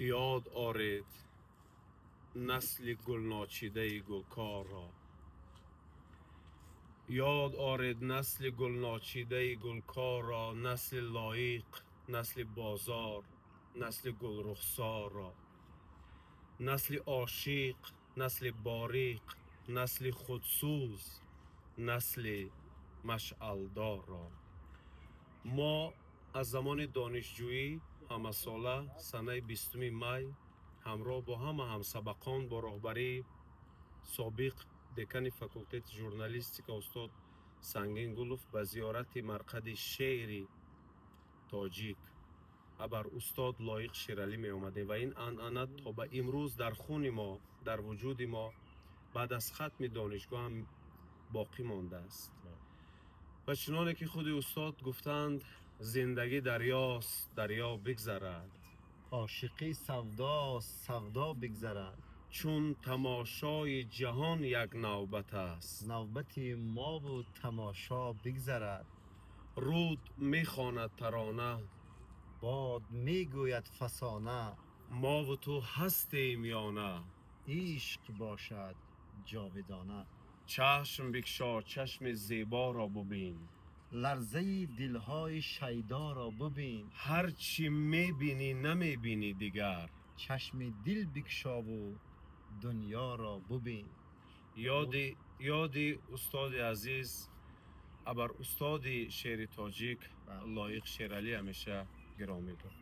Ёд оред насли гулночидаи гулкорро, ёд оред насли гулночидаи гулкорро, насли лоиқ, насли бозор, насли гулрухсорро, насли ошиқ, насли бориқ, насли худсӯз, насли машъалдорро. Мо аз замони донишҷӯӣ ҳамасола санаи 20 май ҳамроҳ бо ҳама ҳамсабақон бо роҳбарии собиқ декани факултети журналистика устод Сангин Гулов ба зиёрати марқади шеъри тоҷик абар устод Лоиқ Шералӣ меомадем ва ин анъана то ба имрӯз дар хуни мо, дар вуҷуди мо баъд аз хатми донишгоҳ ҳам боқӣ мондааст. Ва чуноне ки худи устод гуфтанд: зиндагӣ дарёст, дарё бигзарад, ошиқӣ савдост, савдо бигзарад, чун тамошои ҷаҳон як навбат аст, навбати мову тамошо бигзарад, руд мехонад тарона, бод мегӯяд фасона, мову ту ҳастем ё на, ишқ бошад ҷовидона. Чашм бикшо, чашми зеборо бубин, ларзаи дилҳои шайдоро бубин, ҳар чӣ мебинӣ, намебинӣ дигар, чашми дил бикшову дунёро бубин. Ёди устоди азиз, абар устоди шеъри тоҷик Лоиқ Шералӣ ҳамеша гиромӣ буд.